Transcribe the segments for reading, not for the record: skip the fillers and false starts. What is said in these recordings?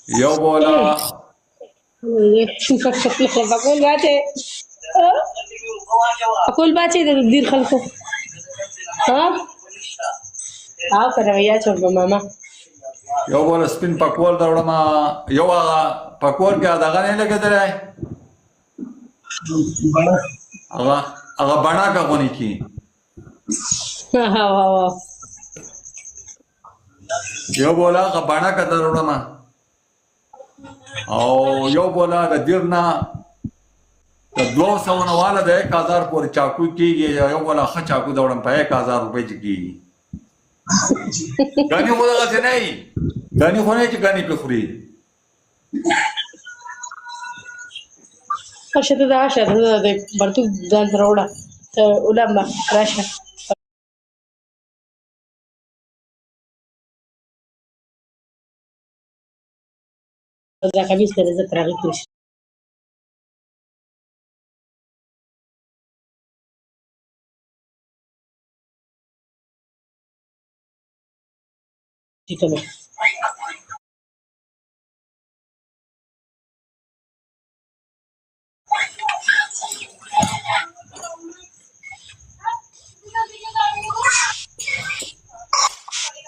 یو بولا پکول واچې، پکول واچې د دیر خلکو. ها ها، کنه یا چوب ماما. یو بولا سپین پکول دروړم. یو هغه پکول کې دغه نه لګېدلی، هغه هغه بڼه کا غونی کی. ها ها ها. یو بولا هغه بڼه کا دروړم، او یو بولا د دیر نه د 200 نه والا د 1000 پورې چاکو کیږي. یو بولا ښه چاکو دروړم په 1000 روپۍ چې کیږي. غنی خو دغسې نه وي، غنی خو نه چې غنی پې خوري. ښه، ته دا شه، ته د برتوګ ځان سره وړه، ته ولمبه راشه. دا کمیس ته زه تر هغې پورې کوم.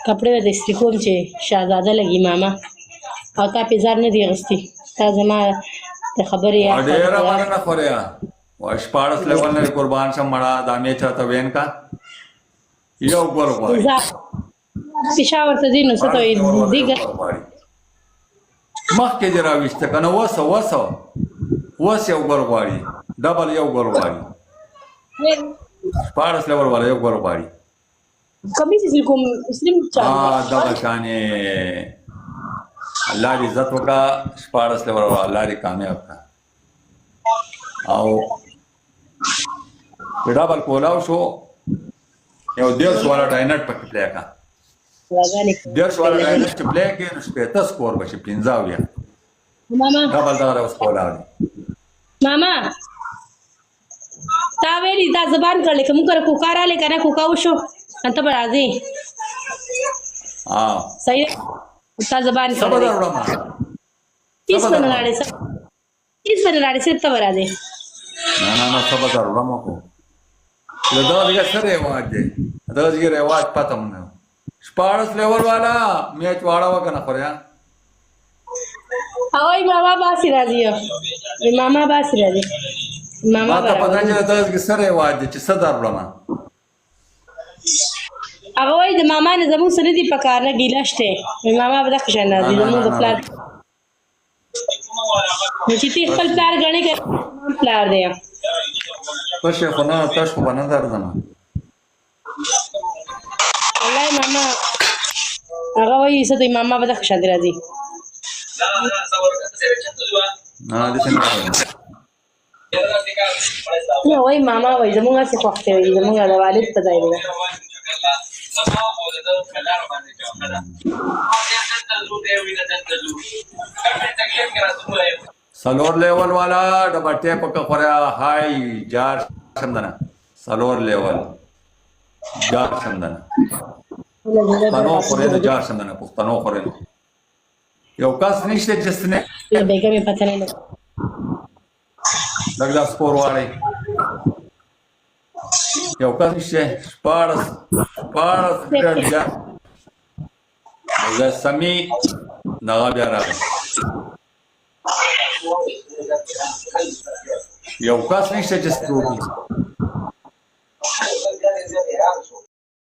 کپڑے به استری کوم چې شاهزاده لګي ماما، او تا پیزار نه دی اغوستي. تا زما د خبرې یا ډېره مننه خوریا. 16 لیول نه قربان شم مړه. دا مې چاته وین کا یو ګل غواړي. پېښور ته ځي نو څه ته دی؟ مخکې دې راویسته که نه. وسه وسه وس. یو ګل غواړي، ډبل یو ګل غواړي. 16 لیول والا یو ګل غواړي. کمیس یې کوم سلیم چا دغه شانې. الله دې عزت وکا. 16 لیول والا الله دې کامیاب کا. او ډبل کولاو شو، یو 30 والا ډاینټ پکې پلی کا. 30 والا ډاینټ چې پلی کې نو 60 سکور به شي، 75. ماما ډبل دغه اوس کولاو دی. ماما، تا ویلي دا زبان کړل که موږ کوکا رالې کنه، کوکا وشو انته به راځي. ها. صحیح، تا زبان څه به دروړم؟ هیڅ به نه راړې، هیڅ به نه راړې، صرف ته به راځې. نه نه نه، څه به دروړم؟ خو له دغه ځای څه رواج دی، دغه ځای رواج پته مونږ. 16 لیول والا میچ واړه وکنه خوریا. او ماما باسي راځي، ماما باسي راځي. ماما ما ته پته چې دغه ځای څه رواج دی چې څه دروړم. هغه وایي د ماما نه زموږ سره دي پکار نه ګیله شته. ماما به دغه شان راځي زموږ د پلار. نو چې تی خپل پلار غني که پلار دی؟ تشه خو نه، تش خو به نه درځم. والله ماما، هغه وایي څه دی، ماما به دغه شان راځي. نه، داسې نه. نه وای ماما، وای زمونږ هسې خوښ دی، وایي زمونږ د والد په ځای دی. سلور لیول والا ډبل ټیپ وکړه خوریا. های جار شم دنه. سلور لیول جار شم دنه. پښتنو خورې نه، جار شم دنه پښتنو خورې. یو کس نشته چې سنه بیګم پته نه. لږ دا سپور واړی. یو کس نشته. 16 16 ګرډ بیا دا سمي دغه بیا راغی. یو کس نشته چې سپور.